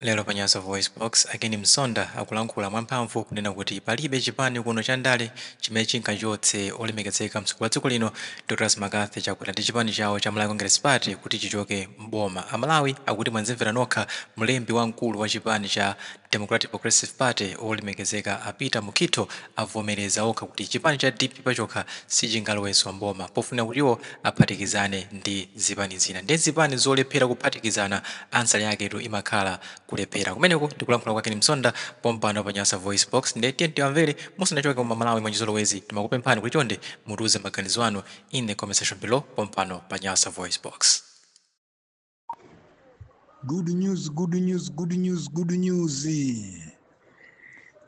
Lero pa Nyasa VoiceBox, a Ken Msonda akulankhula mwamphamvu kunena kuti palibe chipani kuno cha ndale chimene chingachotse olemekezeka mtsogoleri wa dziko lino Dr McCarthy Chakwera ndi chipani chawo cha Malawi Congress Party kuti chichoke m'boma. Amalawi akuti mwadzimvera nokha mlembi wamkulu wa chipani cha Democratic Progressive Party olemekezeka a Peter Mukhito avomereza okha kuti chipani cha dpp pachokha sichingalowenso m'boma pofuna kuti iwo aphatikizane ndi zipani zina. Ndiye zipani zolephera kuphatikizana answer yaketu imakhala kulephera. Kumeneko ndikulankhula kwa Ken Msonda pompano pa Nyasa VoiceBox. Ndiye tiyeni tiwamvere musanachoke koma Malawi mwachizolowezi timakupemphani kuti chonde mutiuze maganizo anu in the comment section below pompano pa Nyasa VoiceBox. Good news, good news, good news, good news.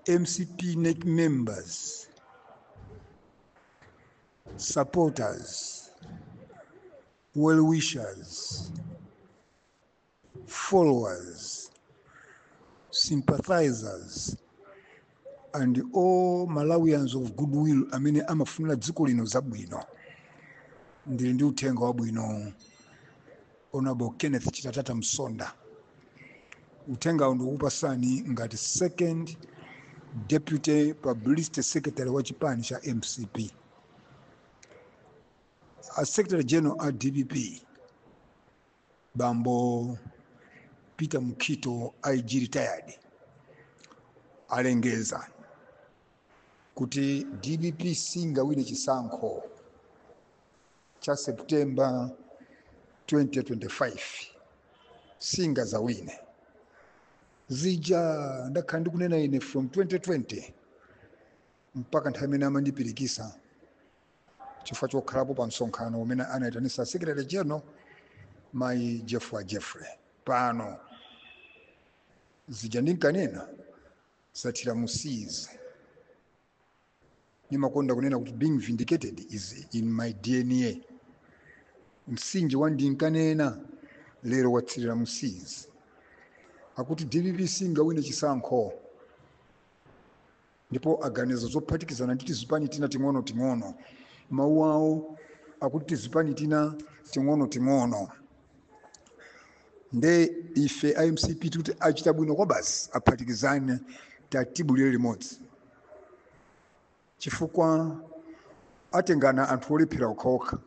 MCP NEC members, supporters, well wishers, followers, sympathizers, and all Malawians of goodwill amene amafunira dziko lino zabwino. Ndili ndi uthenga wabwino, Honorable Kenneth Chitatata Msonda. Uthengawu ndikukupasani ngati second deputy publicity secretary wa chipani cha MCP. A secretary general a DPP, Bambo Peter Mukhito, IG retired, alengeza kuti DPP singawine chisankho cha September 2025, singazawine. Zija ndakhala ndikunena ine from 2020 mpaka nthawi imene amandipirikisa chifukwa chokhalapo pa msonkhano umene anayitanisa secretary general Mayi Jeffrey Jeffrey pano, zija ndinkanena zathira musizi. Nimakonda kunena kuti being vindicated is in my DNA. Msinje wa ndinkanena lero watsirira musizi. Akuti DPP singawine chisankho ndipo aganiza zophatikizana ndi tizipani tina ting'ono ting'ono. Mawu awo akuti tizipani tina ting'ono ting'ono. Nde ife a MCP tikuti achita bwino kwa basi, aphatikizane tatibulire limodzi, chifukwa atengana anthu olephera okhaokha.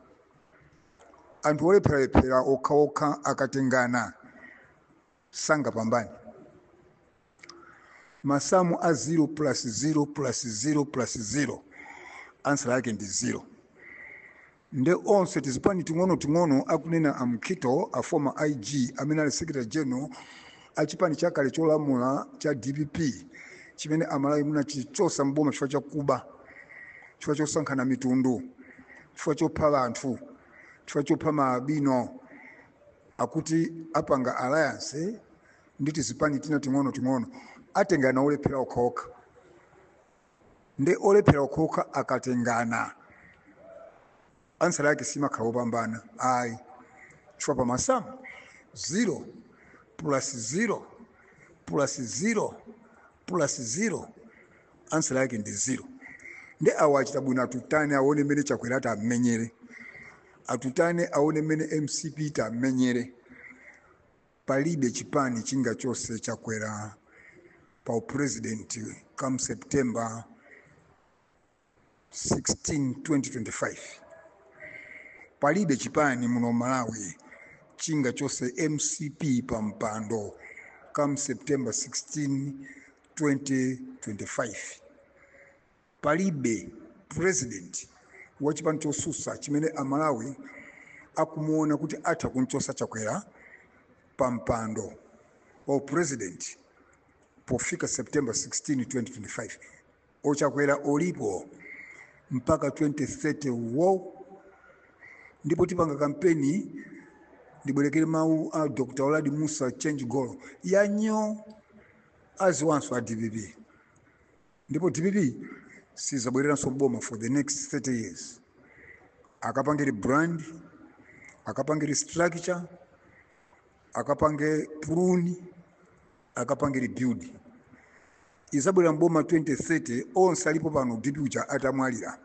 Anthu olepheralephera okhaokha akatengana sangapambane. Masamu a 0 plus 0 plus 0 plus 0, answer yake ndi 0. Nde onse tizipani ting'ono ting'ono akunena a Mukhito, a former IG amene ali secretary general a chipani chakale cholamula cha DPP chimene Amalawi munachichosa mboma chifukwa chakuba, chifukwa chosankhana mitundu, chifukwa chopha anthu, chifukwa chopha maalubino, akuti apanga alliance ndi tizipani tina ting'ono ting'ono. Atengana olephera okhaokha. Nde olephera okhaokha akatengana answer yake simakhala opambana ayi, chifukwa pa masamu 0 plus 0 plus 0 plus 0, answer yake ndi 0. Nde awo achita bwino, atutane aone mmene Chakwera ati ammenyere, atutane aone mmene MCP tammenyere. Palibe chipani chingachose Chakwera pa upresident come September 16 2025. Palibe chipani muno Malawi chingachose MCP pa mpando come September 16 2025. Palibe president wa chipani chosusa chimene Amalawi akumuona kuti atha kunchosa Chakwera pa mpando wa president pofika September 16 2025. Ochakwera olipo mpaka 2030 wo, ndipo tipanga kampeni. Ndibwerekere mawu a Dr Uladi Musa, change goal yanyo aziwanso a DPP, ndipo DPP sizabwereranso mboma for the next 30 years. Akapange rebrand, akapange restructure, akapange prune, akapange rebuild, izabwera mboma 2030 onse alipo pano DP uja atamwalira,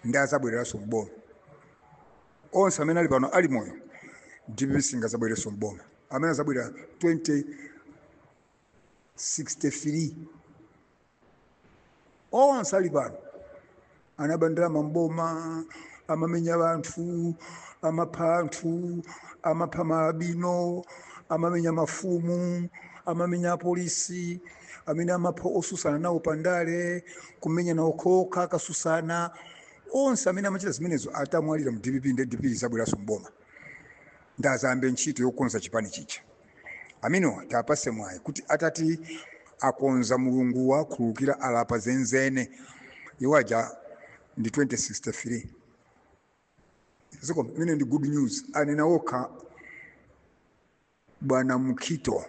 ndi azabwereranso mboma. Onse amene ali pano ali moyo, DPP singazabwereranso mboma. Amene azabwera 2063. Onse ali pano anaba ndalama mboma, amamenya anthu, amapha anthu, amapha maalubino, amamenya mafumu, amamenya apolisi, amene amapha osusana nawo pandale, kumenya nawo kokha akasusana. Onse amene amachita zimenezo atamwalira mu DPP, ndi DPP zabweranso mboma, ndazambe ntchito yokonza chipani chicha. Amenewa tapase mwayi kuti atati akonza, Mulungu wakhululukira, alapa zenzene, iwo aja ndi 2063. Ziko imene ndi good news. Anena okha bwana Mukhito,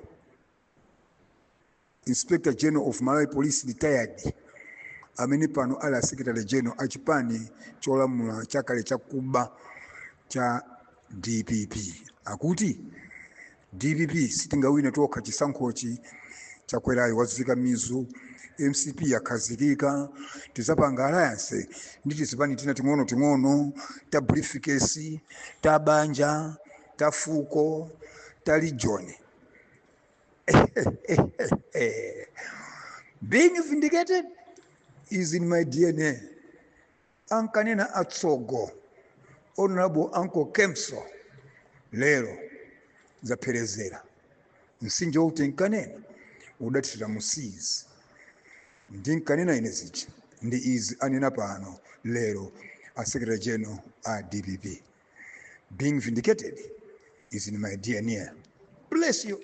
Inspector General of Malawi Police retired, amene pano ali a Secretary General achipani cholamula chakale chakuba cha DPP, akuti DPP sitingawine tokha chisankhochi. Chakwerayo wazika mizu, MCP yakhazikika, tizapanga alliance ndi tizipani tina ting'ono ting'ono, ta briefcase, ta banja, ta fuko, ta region. Being vindicated is in my DNA. Ankanena atsogo, Honorable Uncle Kemso, lero zapherezera. Msinje wauti nkanena udathira musizi. Ndinkanena ine zija ndi izi anena pano lero a Secretary General a DPP. Being vindicated is in my DNA. Bless you.